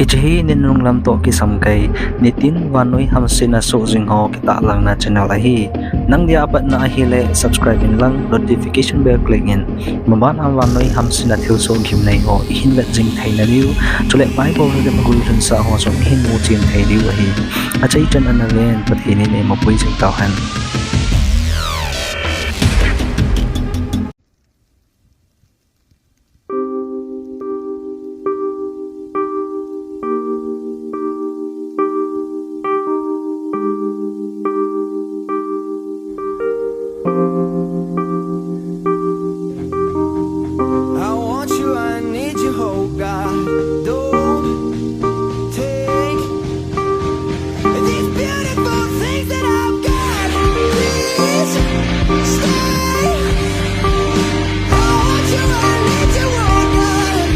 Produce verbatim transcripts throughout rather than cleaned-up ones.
Chehi ni nunglam toh kisam kei, nitin vannoi hamsetna soh jing ho kitahlang na channel ahi. Nang dia apatna ahile subscribe in lang notification bell click in. Maban a vannoi hamsetna thilsoh gimnei ho ihin vet jing thei na diu. Chule Bible hi le magul lhunsa ho jong ihin mu chen thei diu ahi. Achai chan ana ven Pathen in eima pui jing tau hen. I want you, I need you, oh God. Don't take these beautiful things that I've got. Please stay. I want you, I need you, oh God.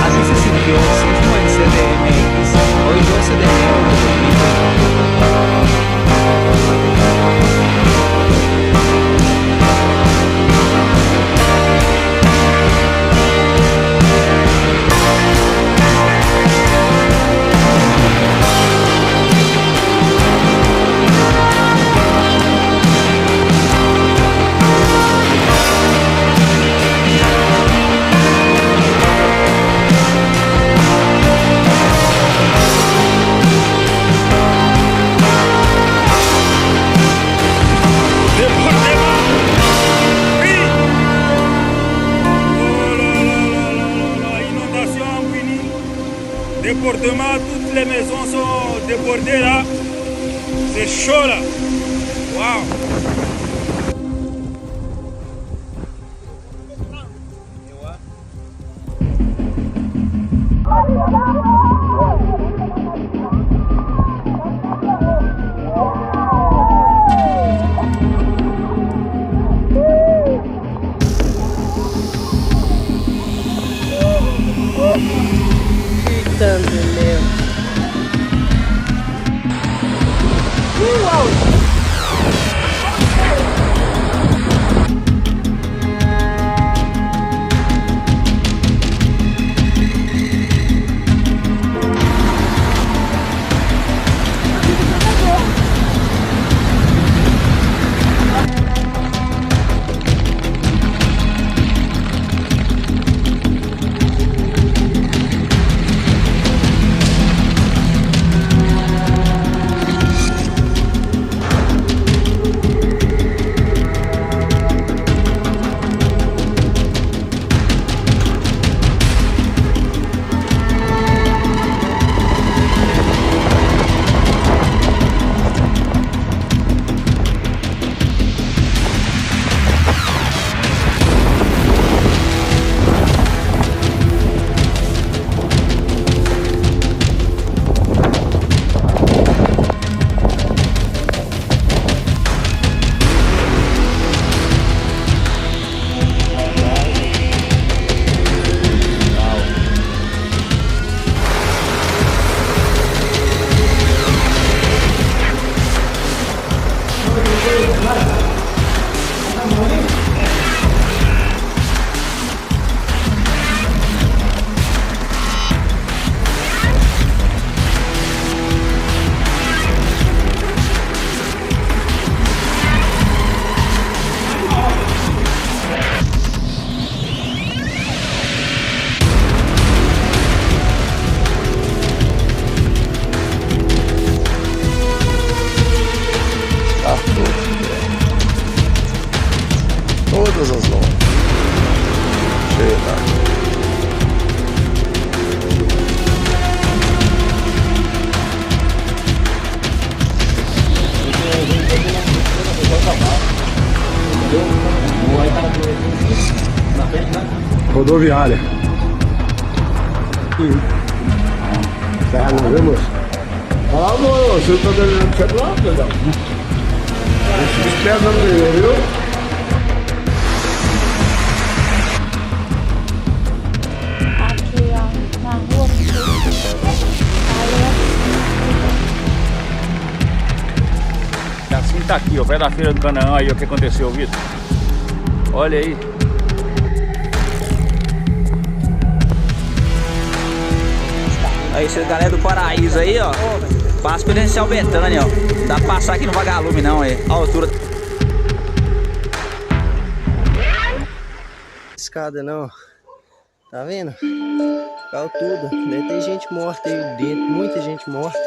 Así se sintió Sismo en C D M X, hoy doce de enero de dos mil veintiuno. Inondation en Guinée. Débordement, toutes les maisons sont débordées là. C'est chaud là. Waouh. Putain de merde. Rodoviária. Sim. Tá errado, não, viu, moço? Ah, não, você tá devendo, você tá lá, legal. Espera na primeira, viu? Aqui, ó, na rua. Aí, ó. Assim tá aqui, ó, perto da feira do Canaã, aí, ó, o que aconteceu, Vitor? Olha aí. Aí, esses galera do Paraíso aí, ó. Passa pelo Residencial Betânia, ó. Não dá pra passar aqui no Vagalume, não, aí. A altura. Escada, não. Tá vendo? Caiu tudo. Daí tem gente morta aí dentro, muita gente morta.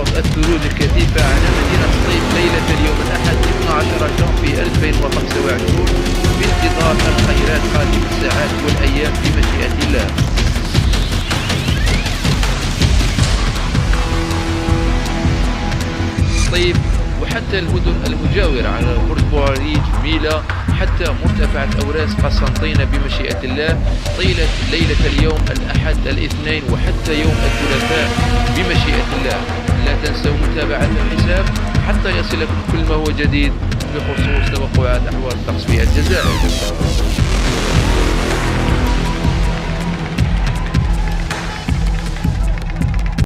الثلوج الكثيفة على مدينة طيب ليلة اليوم الأحد اثنا عشر جانفي ألفين وخمسة وعشرين، بانتظار الخيرات قادم الساعات والأيام بمشيئة الله. طيب، وحتى المدن المجاورة على برج بواريج، ميلا، حتى مرتفعات أوراس قسنطينة بمشيئة الله، طيلة ليلة اليوم الأحد، الاثنين، وحتى يوم الثلاثاء بمشيئة الله. لا تنسوا متابعة الحساب حتى يصلكم كل ما هو جديد بخصوص توقعات أحوال الطقس في الجزائر.